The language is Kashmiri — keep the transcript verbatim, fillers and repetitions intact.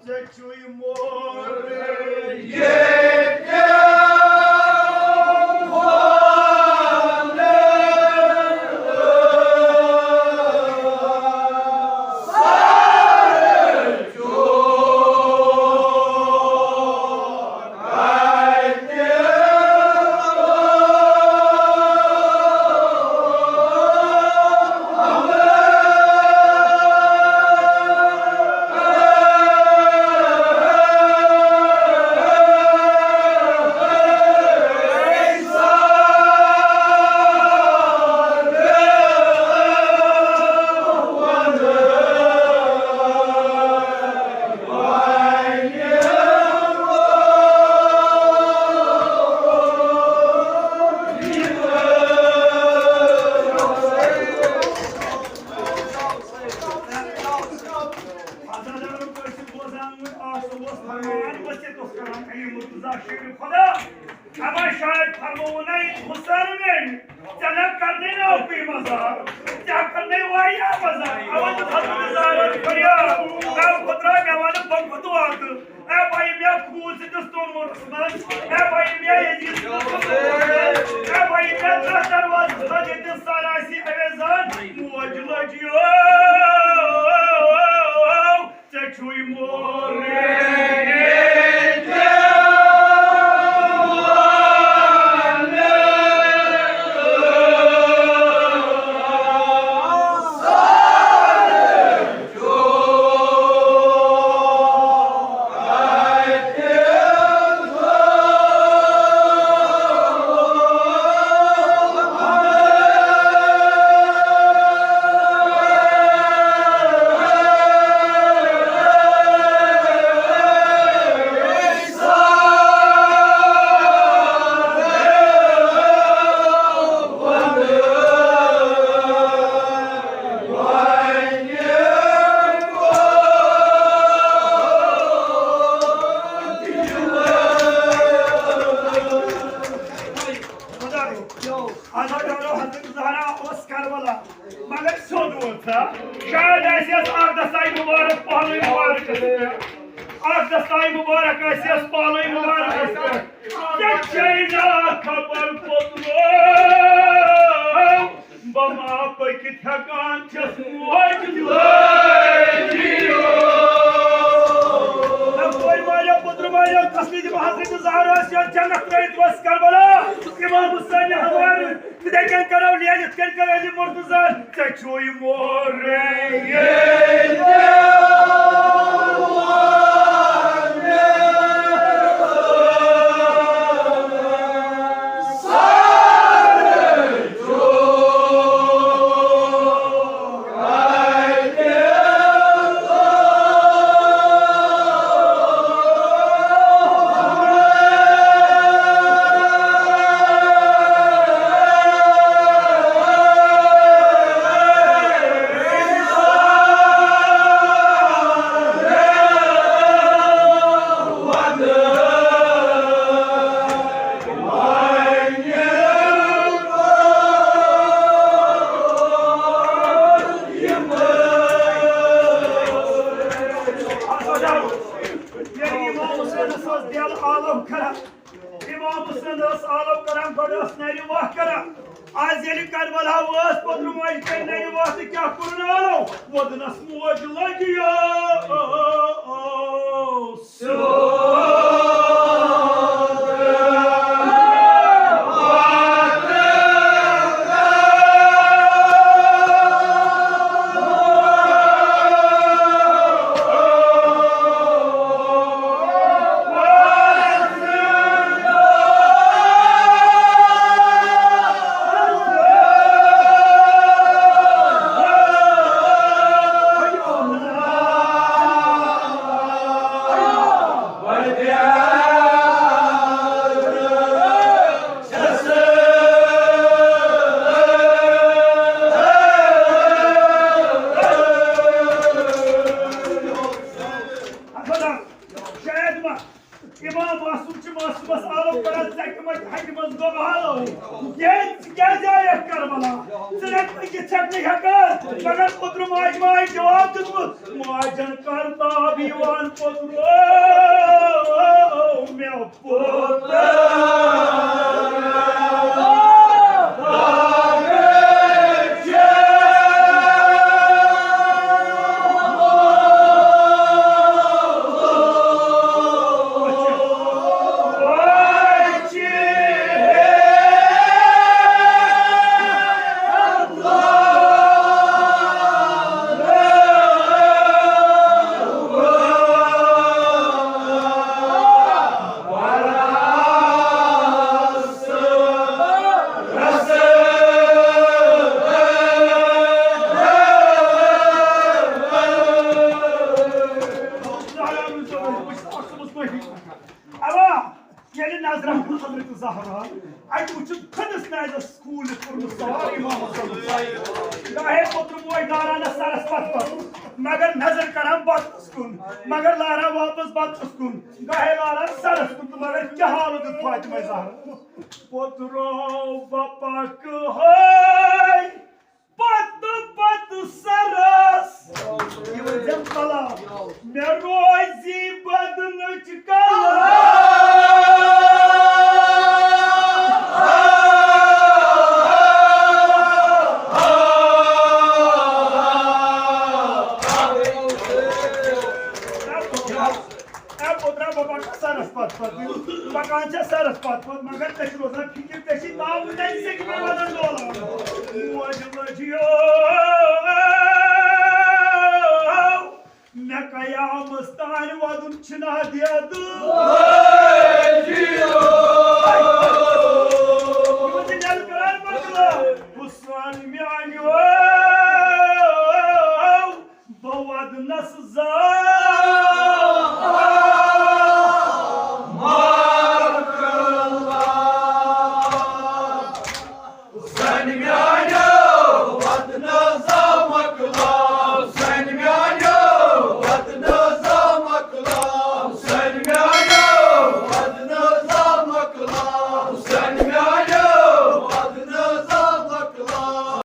ژےٚ چھُے مول۔ حضرت عمر کٲنٛسہِ بوزان وۄنۍ آسہٕ اوس فرمان وصیت اوس کران علی مرتضی شیر خدا۔ اما شاید فرمووُن حسین میانہِ، ژےٚ نہ کرنے ناو پی مزار، ژےٚ کرنے واریاہ مزار۔ اما تو حضرت زہرا فریاد، اے خدا مےٚ وَنہٕ بہٕ کوٚت واتہٕ۔ اے بھائی مےٚ کھوٗژ ییٚتٮ۪س توٚمُرَس منٛز، اے بھائی مےٚ ییٚتہِ یہِ سُہ سُہ، اے بھائی مےٚ تَتھ دروازَس منٛز ییٚتٮ۪س سَر آسہِ اَویزان، موج لٔجِو، ژےٚ چھُے مول۔ حضرت زہرا اوس کربلا، مگر سیوٚد اوس سا۔ شاید آسہِ اَس اکھ دستاے مُبارک پہلوی مُبارکس پٮ۪ٹھ۔ اکھ دستاے مُبارک آسہِ اَس پہلوی مُبارکس پٮ۪ٹھ۔ ژےٚ چھے نا خبر پوٚتلو، بہٕ ما پٔکِتھ ہٮ۪کان چھَس موج لٲگِتھ۔ اے کورِ مالیو، پُترٕ مالیو، تسلی دِمہٕ حضرت زہراہَس یۄس جنت ترٲوِتھ ٲس کربلا۔ امام حسین حوالہٕ، تِتھَے کٔنۍ کرو لیلہِ، یِتھ کٔنۍ کٔر علی مرتضیٰ۔ ژےٚ چھُے مورے ییٚتہِ۔ ییٚلہِ امام حسینس اوس دِل عالم کران، امام حسین ٲس عالم کران، گۄڈٕ ٲس نرِ واہ کران۔ از ییٚلہِ کربلا ٲس، پتہٕ رُمٲج کٔرۍ نرِ واہ تہٕ کیٛاہ کوٚرُن عالم؟ وۄدنس موج لٔج یاد۔ مگر پوٚتُر ماجہِ ما آسہِ جواب دیُتمُت، ماجن کرتاب یِوان پوٚتُر، مےٚ پوٚتُر۔ اوا، ییٚلہِ نظرن حضرت زہرا اتہِ وٕچھُن تھٔدِس نازس کھوٗلِتھ کوٚرمُت سوار امام حسن۔ گاہے پوٚتُر موج لاران سرس پتھ پتھ، مگر نظر کران بتس کُن، مگر لاران واپس بتس کُن، گاہے لاران سرس کُن، تہٕ مگر کیٛاہ حالت دیُت فاطمہ زہرا۔ پوٚتُر آو بپا کہے پتہٕ پتہٕ سرس۔ یہِ ؤنۍ زٮ۪م کلام۔ مےٚ روزی بدنٕچ کلام۔ اے پوٚترا، بہٕ پکہٕ سرس پتھ پتھ، پکان چھےٚ سرس پتھ پتھ، مگر ژےٚ چھِ روزان فکر، ژےٚ چھی ناو تٔمۍ سٕے کِنۍ وَنان ڈولان۔ موج لٔجیو، مےٚ قیامس تانۍ وَدُن چھِنہٕ دیدٕ۔